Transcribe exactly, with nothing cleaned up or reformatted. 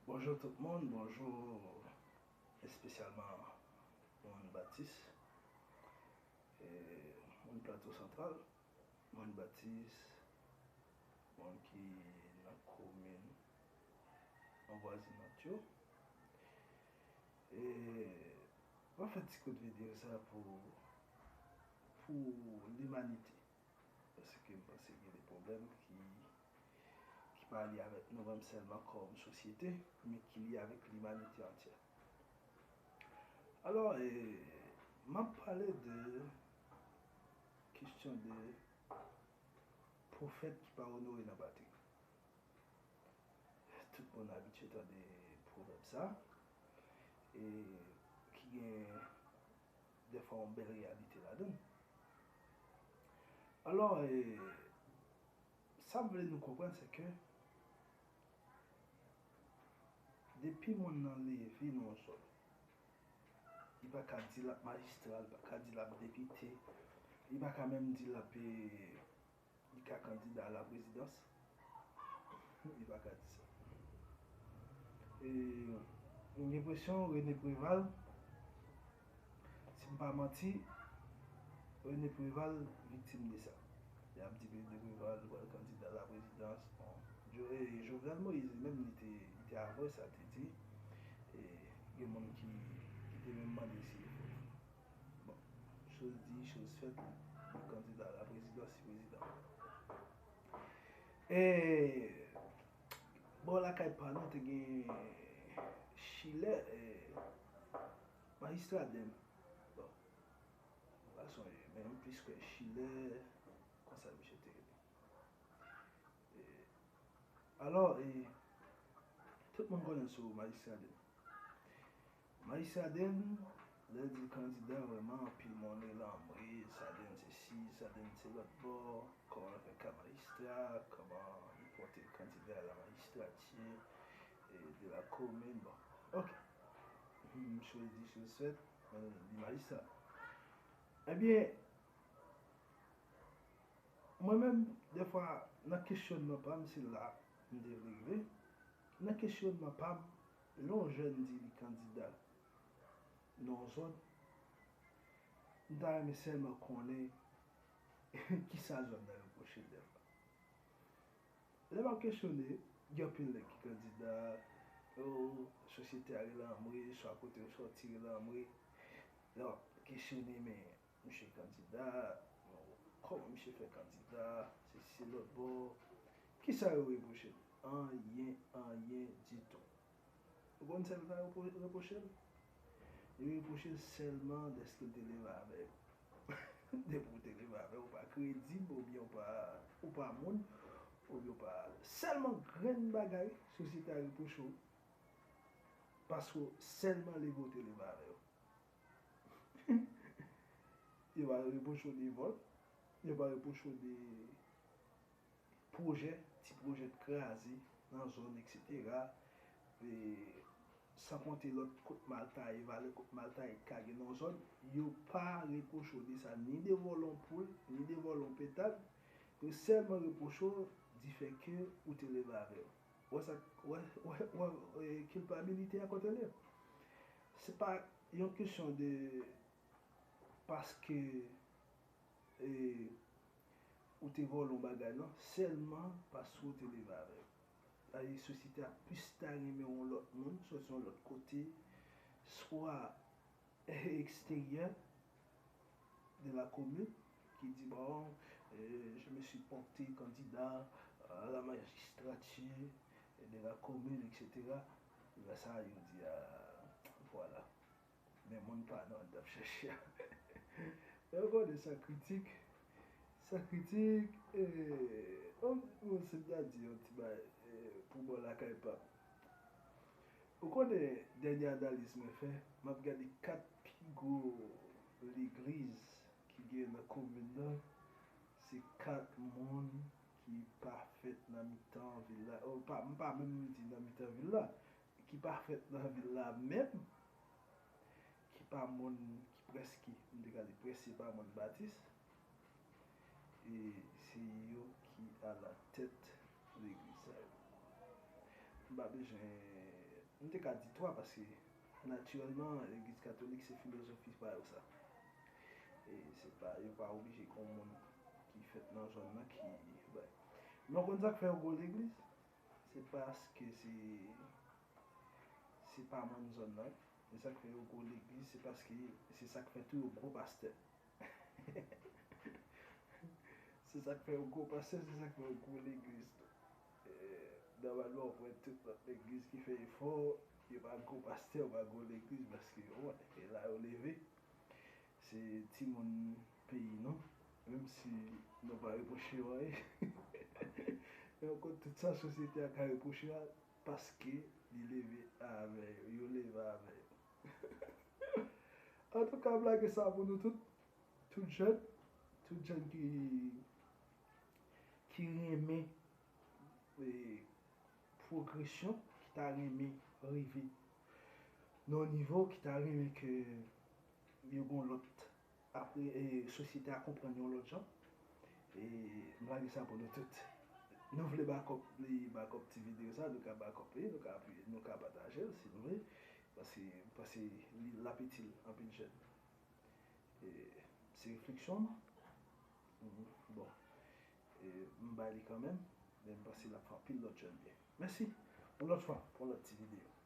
Bonjou tout moun, bonjou espesyalman moun Batis, e, moun Plato Santral, moun Batis, moun ki nan komin anvwazinant yo. E, m ap fè ti kout videyo sa pou, pou limanite. Paske m panse gen de pwoblèm ki, ki pa lye avèk nou menm sèlman kòm sosyete, men ki lye avèk limanite antyè. Alò, e, m ap pale de kesyon de pwofèt ki pa onore nan patri. Tout moun abitye tande pwovèb sa, e ki gen dèfwa yon bèl reyalite ladan l. Alò, e, sa m vle nou konprann, se ke depi moun nan leve nan yon zòn, li pa ka di l ap majistra, li pa ka di l ap depite, li pa ka menm di l ap, e, li ka kandida a la prezidans. Li pa ka di sa. E, m gen enpresyon René Préval, si m pa manti, René Préval viktim de sa. Y ap di René Préval pral kandida a la prezidans. Bon, Jo-, e, Jovenel Moïse li menm, li te, li te avè sa, te di, e, gen moun ki, ki te menm mande si Bon, choz di, choz fèt, li, li kandida a la prezidans, li prezidan. E, bò lakay pa nou, te gen Chilè, e, majistra Dèn. Bon, m pa sonje, men m plis kwè Chilè, konsa misye te rele. E, alò, e, tout moun konnen sou majistra Dèn. Majistra Dèn, lè l di l kandida, vrèman, anpil moun rele anmwe, Sadèn sesi, Sadèn se lòt bò, kòman l fè ka majistra, kòman li pote l kandida a la majistrati, e, de la komin, bon. Ok. Hmm, choz di, choz fèt, men li majistra. Ebyen, mwen menm, dèfwa, nan kesyònman pa m, se la m te vle rive. Nan kesyònman pa m, lè yon jèn di li kandida nan yon zòn, m ta renmen sèlman konnen kisa zòn nan repwoche l dèfwa. Lè m ap kesyone, gen anpil nèg ki kandida, o, sosyete a rele anmwe, swa kote yo sòti rele anmwe. Lè w ap kesyone, men misye kandida, kòman misye fè kandida, se, se lòt bò. Kisa yo repwoche l? Anyen, anyen ditou. Ou konn sa yo ka repwo-, repwoche l? Yo repwoche l sèlman dèske l te leve avè yo. Depi w te leve avè yo, ou pa kredib, oubyen ou pa, ou pa moun, oubyen ou pa, sèlman grenn bagay sosyete a repwoche w, paske w sèlman leve w te leve avè yo. Yo pa repwoche w de vòl, yo pa repwoche w de pwojè, ti pwojè t kraze nan zòn, etsetera. E, san konte lòt kout mal taye, valè kout mal taye k ka gen nan yon zòn, yo pa repwoche w de sa, ni de vòlè yon poul, ni de vòlè yon petad. Yo sèlman repwoche w difè ke ou te leve avè yo. Wè sa, wè, wè, wè, e, kilpabilite a kote l ye. Se pa yon kesyon de paske, e, ou te vòlè yon bagay, non. Sèlman paske ou te leve avè l. Sa vle di sosyete a plis ta renmen yon lòt moun, sòti yon lòt kote, swa eksteryè de la komin, ki di, bon, e, je me suis porté candidat à la magistrature de la commune, etsetera. Lè sa a, yo di, a, vwala. Men moun pa nan n t ap chèche a. Men ou konnen sa kritik. Sa kritik, e, bon, bon, se m ta di yon ti bagay, e, pou bò lakay pa m. Ou konnen dènye analiz mwen fè, m ap gade kat pi gwo legliz ki gen nan komin nan, se kat moun ki pa fèt nan mitan vil la. O, pa, m pa menm di nan mitan vil la, ki pa fèt nan vil la menm, ki pa moun ki prèske, m te ka di prèske pa moun batis, e se yo ki alatèt legliz sa yo. M pa bezwen M te ka di twa, paske natirèlman, legliz katolik se filozofi pa yo sa. E se pa, yo pa oblije gen yon moun ki fèt nan zòn nan ki, men w konn sa k fè yo gwo legliz? Se paske se, se pa moun zòn nan. E sa k fè yo gwo legliz, se paske se sa k fè tou yo gwo pastè. Se sa k fè yo gwo pastè, se sa k fè yo gwo legliz tou. Nòmalman, w wè tout lòt legliz ki fè efò, yo pa gwo pastè, yo pa gwo legliz, paske, w wè, e la yo leve, se timoun peyi nou, menm si nou pa repwoche yo anyen. Men w konn tout sa sosyete a ka repwoche a, paske li leve avè yo, yo leve avè yo. Antouka, m lage sa pou nou tout, tout jèn, tout jèn ki, ki renmen, e, pwogresyon, ki ta renmen rive nan yon nivo, ki ta renmen ke yo gen yon lòt, apre, e, sosyete a konprann yon lòt jan. E m lage sa pou nou tout. Nou vle bakòp li, bakòp ti videyo sa, nou ka bakòp li, nou ka apiye, nou ka pataje l si nou vle. Paske, paske li, l ap itil anpil jèn. E, se refleksyon m. Mhm, bon. E, m bay li kanmenm, men m panse l ap fè anpil lòt jèn byen. Mèsi. Yon lòt fwa, pou yon lòt ti videyo.